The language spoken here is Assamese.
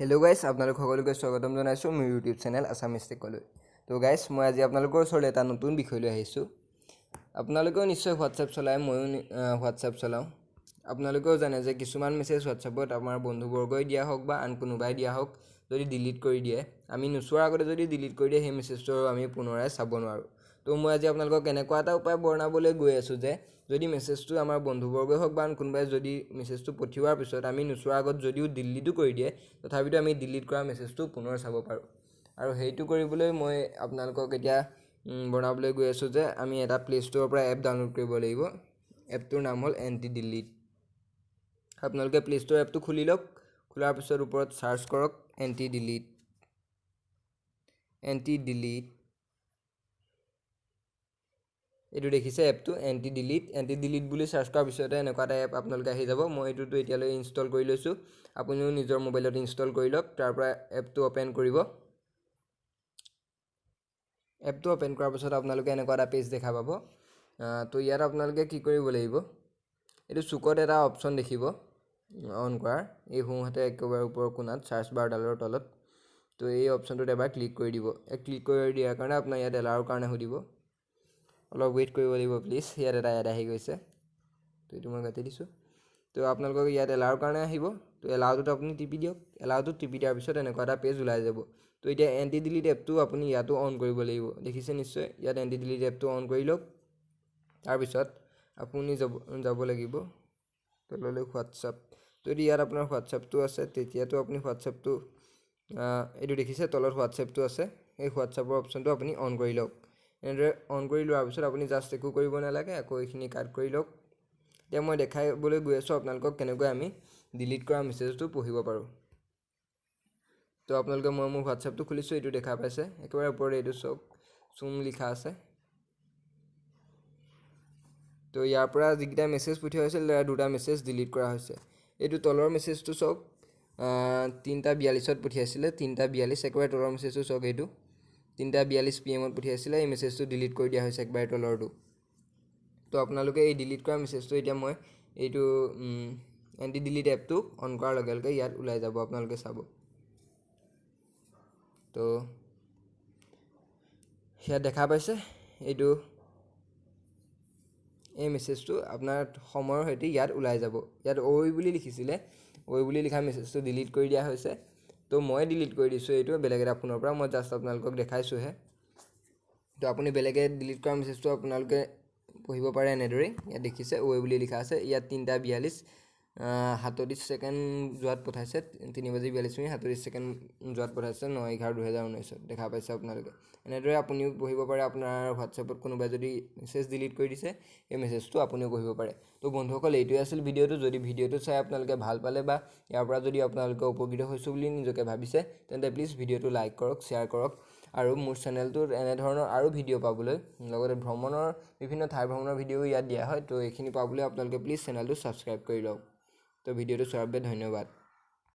হেল্ল' গাইছ, আপোনালোক সকলোকে স্বাগতম জনাইছোঁ মোৰ ইউটিউব চেনেল আছামিজ টেকলৈ। তো গাইছ, মই আজি আপোনালোকৰ ওচৰলৈ এটা নতুন বিষয় লৈ আহিছোঁ। আপোনালোকেও নিশ্চয় হোৱাটছএপ চলায়, ময়ো হোৱাটছএপ চলাওঁ। আপোনালোকেও জানে যে কিছুমান মেছেজ হোৱাটছএপত আমাৰ বন্ধুবৰ্গই দিয়া হওক বা আন কোনোবাই দিয়া হওক, যদি ডিলিট কৰি দিয়ে, আমি নোচোৱাৰ আগতে যদি ডিলিট কৰি দিয়ে, সেই মেছেজটো আমি পুনৰাই চাব নোৱাৰোঁ। তো মই আজি আপোনালোকক এনেকুৱা এটা উপায় বৰ্ণাবলৈ গৈ আছোঁ যে যদি মেছেজটো আমাৰ বন্ধুবৰ্গই হওক বা আন কোনোবাই যদি মেছেজটো পঠিওৱাৰ পিছত আমি নোচোৱাৰ আগত যদিও ডিলিটো কৰি দিয়ে, তথাপিতো আমি ডিলিট কৰা মেছেজটো পুনৰ চাব পাৰোঁ। আৰু সেইটো কৰিবলৈ মই আপোনালোকক এতিয়া বনাবলৈ গৈ আছোঁ যে আমি এটা প্লে' ষ্ট'ৰৰ পৰা এপ ডাউনলোড কৰিব লাগিব। এপটোৰ নাম হ'ল এণ্টি ডিলিট। আপোনালোকে প্লে' ষ্ট'ৰ এপটো খুলি লওক। খোলাৰ পিছত ওপৰত চাৰ্চ কৰক এণ্টি ডিলিট। এণ্টি ডিলিট, এইটো দেখিছে এপটো এণ্টি ডিলিট। এণ্টি ডিলিট বুলি চাৰ্চ কৰাৰ পিছতে এনেকুৱা এটা এপ আপোনালোকে আহি যাব। মই এইটোতো এতিয়ালৈ ইনষ্টল কৰি লৈছোঁ, আপুনিও নিজৰ মোবাইলত ইনষ্টল কৰি লওক। তাৰ পৰা এপটো অ'পেন কৰিব। এপটো অ'পেন কৰাৰ পিছত আপোনালোকে এনেকুৱা এটা পেজ দেখা পাব। তো ইয়াত আপোনালোকে কি কৰিব লাগিব, এইটো চুকত এটা অপশ্যন দেখিব অন কৰাৰ, এই সোঁহাতে একেবাৰে ওপৰৰ কোণাত চাৰ্চ বাৰডালৰ তলত। তো এই অপশ্যনটোত এবাৰ ক্লিক কৰি দিব। ক্লিক কৰি দিয়াৰ কাৰণে আপোনাৰ ইয়াত এলাউৰ কাৰণে সুধিব, অলপ ৱেইট কৰিব লাগিব প্লিজ। ইয়াত এটা এড আহি গৈছে, তো এইটো মই কাটি দিছোঁ। তো আপোনালোকক ইয়াত এলাউৰ কাৰণে আহিব, তো এলাউটোত আপুনি টিপি দিয়ক। এলাউটোত টিপি দিয়াৰ পিছত এনেকুৱা এটা পেজ ওলাই যাব। তো এতিয়া এণ্টি ডিলিট এপটো আপুনি ইয়াতো অন কৰিব লাগিব। দেখিছে নিশ্চয়, ইয়াত এণ্টি ডিলিট এপটো অন কৰি লওক। তাৰপিছত আপুনি যাব লাগিব তললৈ হোৱাটছআপ। যদি ইয়াত আপোনাৰ হোৱাটছআপটো আছে, তেতিয়াতো আপুনি হোৱাটছআপটো, এইটো দেখিছে তলত হোৱাটছএপটো আছে, এই হোৱাটছআপৰ অপশ্যনটো আপুনি অন কৰি লওক। এনেদৰে অন কৰি লোৱাৰ পিছত আপুনি জাষ্ট একো কৰিব নালাগে, আকৌ এইখিনি কাট কৰি লওক। এতিয়া মই দেখাবলৈ গৈ আছোঁ আপোনালোকক কেনেকৈ আমি ডিলিট কৰা মেছেজটো পঢ়িব পাৰোঁ। তো আপোনালোকে, মই মোৰ হোৱাটছএপটো খুলিছোঁ, এইটো দেখা পাইছে একেবাৰে ওপৰত এইটো চাওক চুম লিখা আছে। তো ইয়াৰ পৰা যিকেইটা মেছেজ পঠিওৱা হৈছিল তাৰ দুটা মেছেজ ডিলিট কৰা হৈছে। এইটো তলৰ মেছেজটো চাওক, 3:42 পঠিয়াইছিলে, 3:42, একেবাৰে তলৰ মেছেজটো চাওক, এইটো 3:42 পি এমত পঠিয়াইছিলে। এই মেছেজটো ডিলিট কৰি দিয়া হৈছে একেবাৰে তলৰটো। তো আপোনালোকে এই ডিলিট কৰা মেছেজটো এতিয়া মই এইটো এণ্টি ডিলিট এপটো অন কৰাৰ লগে লগে ইয়াত ওলাই যাব, আপোনালোকে চাব। তো ইয়াত দেখা পাইছে এইটো, এই মেছেজটো আপোনাৰ সময়ৰ সৈতে ইয়াত ওলাই যাব। ইয়াত ঐ বুলি লিখিছিলে, ঐ বুলি লিখা মেছেজটো ডিলিট কৰি দিয়া হৈছে। তো মই ডিলিট কৰি দিছোঁ এইটো বেলেগ এটা ফোনৰ পৰা, মই জাষ্ট আপোনালোকক দেখাইছোঁহে। তো আপুনি বেলেগে ডিলিট কৰা মেছেজটো আপোনালোকে পঢ়িব পাৰে এনেদৰেই। ইয়াত দেখিছে ঐ বুলি লিখা আছে। ইয়াত 3:42 37 ছেকেণ্ড যোৱাত পঠাইছে, 3:42 37 ছেকেণ্ড যোৱাত পঠাইছে 9/11/2019ত, দেখা পাইছে আপোনালোকে। এনেদৰে আপুনিও পঢ়িব পাৰে। আপোনাৰ হোৱাটছএপত কোনোবাই যদি মেছেজ ডিলিট কৰি দিছে, এই মেছেজটো আপুনিও পঢ়িব পাৰে। তো বন্ধুসকল, এইটোৱে আছিল ভিডিঅ'টো। যদি ভিডিঅ'টো চাই আপোনালোকে ভাল পালে বা ইয়াৰ পৰা যদি আপোনালোকে উপকৃত হৈছোঁ বুলি নিজকে ভাবিছে, তেন্তে প্লিজ ভিডিঅ'টো লাইক কৰক, শ্বেয়াৰ কৰক আৰু মোৰ চেনেলটোত এনেধৰণৰ আৰু ভিডিঅ' পাবলৈ, লগতে ভ্ৰমণৰ বিভিন্ন ঠাই ভ্ৰমণৰ ভিডিঅ'ও ইয়াত দিয়া হয়, তো এইখিনি পাবলৈ আপোনালোকে প্লিজ চেনেলটো ছাবস্ক্ৰাইব কৰি লওক। তো ভিডিঅ'টো চোৱাৰ বাবে ধন্যবাদ।